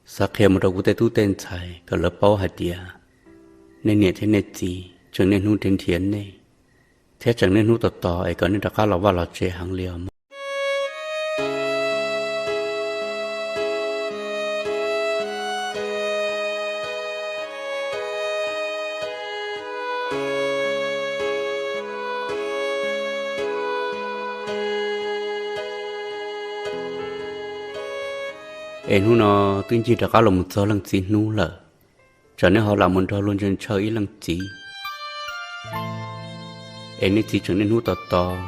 Xav qhia mus rau kuv tej tub tej ntxhais kom lawv paub hais tias nej niam thiab nej txiv tseem niaj hnub nrhiav nrhiav nej, thiab tseem niaj hnub tos tos es kom nej rov qab los vaj los tsev heev li os mog. Es hnub no twb ncig rov qab los mus txog leej txiv hnub lawm, tsam nej ho lam mus nrog luag ntshaw ntshaw ib leej txiv. Es nej txiv tseem niaj hnub tos tos,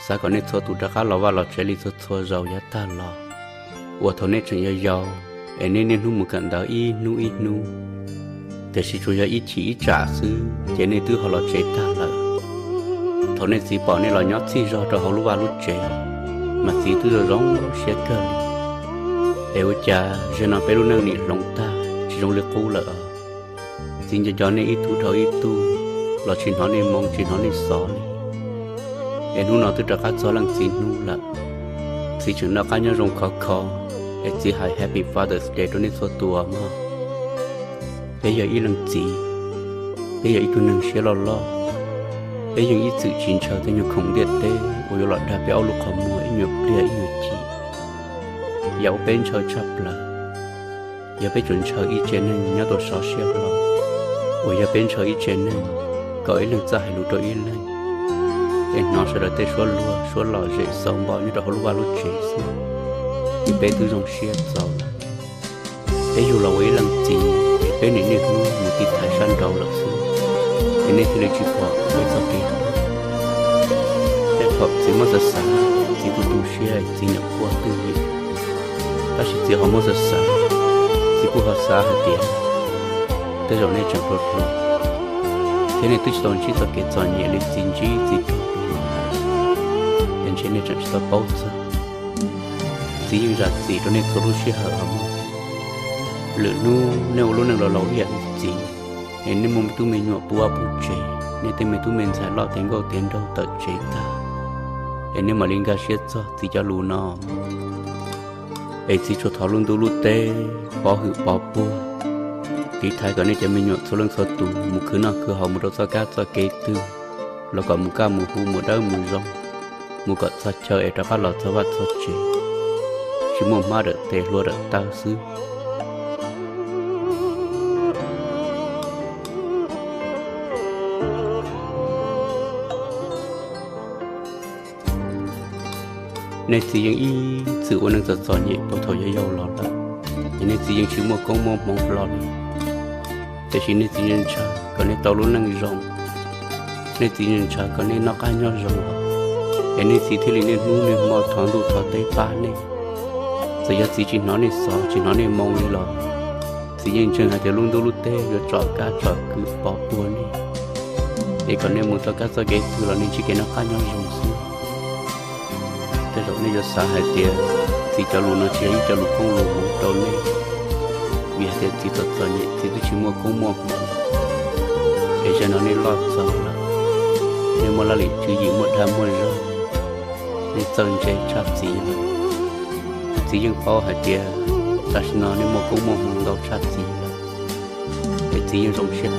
xav kom nej txhua tus rov qab los vaj los tsev li txhua txhua zaus yav tag los, uas thaum nej tseem yau yau, es nej niaj hnub mus kawm ntawv ib hnub ib hnub, tiam sis tsuas yog ib chim ib tsam xwb ces nej twb ho los tsev tag lawm. Thaum nej txiv pom nej los nyob txhij zog rau hauv lub vaj lub tsev, mas txiv twb zoo zoo siab kawg li. Es ua cas zaum no peb lub neej nim hloov tag tsis zoo li qub lawm os? Txiv nco nco nej ib tug dhau ib tug, los tsis hnov nej moo tsis hnov nej xov li. Es hnub no twb rov qab txog leej txiv hnub lawm, txiv tseem noj qab nyob zoo khov kho, es txiv hais Happy Father's Day rau nej txhua tus mog. Peb yog ib leej txiv, peb yog ib tug neeg siab loj loj, peb yeej ib txwm tsis ntshaw tej nyuag khoom ntiaj teb uas yuav los dag peb ob lub qhov muag ib nyuag pliag ib nyuag chim. Yam uas peb ntshaw tshaj plaws, yog peb tsuas ntshaw ib tsev neeg nyob tau sov siab hlo, uas yog peb ntshaw ib tsev neeg kom ib leeg txawj hais lus rau ib leeg, es hnov sawv daws tej suab luag suab lom zem xaus npaum nyob rau hauv lub vaj lub tsev xwb, ces peb twb zoo siab txaus lawm. Peb yug los ua ib leej txiv, peb niaj hnub mus tiv thaiv sab nraud lawm xwb, es nej thiaj li tsis pom peb txoj kev. Tej thaum txiv muab xav xav, txiv tu tu siab, txiv nyuam quaj twj ywm, tab sis txiv ho muab xav xav, txiv kuj ho xav hais tias tej zaum nej tseem hluas hluas, thiab nej twb tsis tau ntsib txoj kev txom nyem li txiv ntsib txiv raug tus no, es ntshe nej tseem tsis tau paub txog. Txiv yeej zam txim rau nej txhua lub sij hawm os mog. Lwm hnub nej ua lub neej laus laus ib yam li txiv, es nej muaj tub me nyuam puv vaj puv tsev, nej tej me tub me ntxhais loj tiav nkauj tiav nraug tawm tsev tag, es nej mam li nkag siab txog txiv cov lus no. Es txiv tsuas thov lub ntuj lub teb pov hwm pov puag, tiv thaiv kom nej cov me nyuam txhua leej txhua tus mus khwv noj khwv haus mus rau txoj kab txoj kev twg los kom mus kaj mus huv mus dawb mus zoo, mus kom txog chaw es rov qab los txog vaj txog tsev, tsis muaj hmab dawm tes hlua dawm taw xwb. Nej txiv yeej ib txwm ua neeg txom txom nyem puag thaum yau yau los lawm, es nej txiv yeej tsis muaj koob muaj hmoov hlo li. Tiam sis nej txiv ntshaw kom nej tau lub neej zoo, nej txiv ntshaw kom nej noj qab nyob zoo, es nej txiv thiaj li niaj hnub niaj hmo thov ntuj thov teb pab nej. Txawm yog txiv tsis hnov nej xov tsis hnov nej moo li los, txiv yeej ntseeg hais tias lub ntuj lub teb yuav tsom kab tsom kwm pov puag nej, es kom nej mus txoj kab txoj kev twg los nej ntsib kev noj qab nyob zoo xwb. Tej zaum nej yuav xav hais tias txiv cov lus no tsis yog ib co lus koob lus hmoov rau nej, vim hais tias txiv txom txom nyem txiv twb tsis muaj koob muaj hmoov, es zaum no nej loj txaus lawm, nej muaj laj lim tswv yim muaj dag muaj zog, nej txawj ntse tshaj txiv lawm. Txiv yeej paub hais tias tam sim no nej muaj koob muaj hmoov ntau tshaj txiv lawm, es txiv yeej zoo siab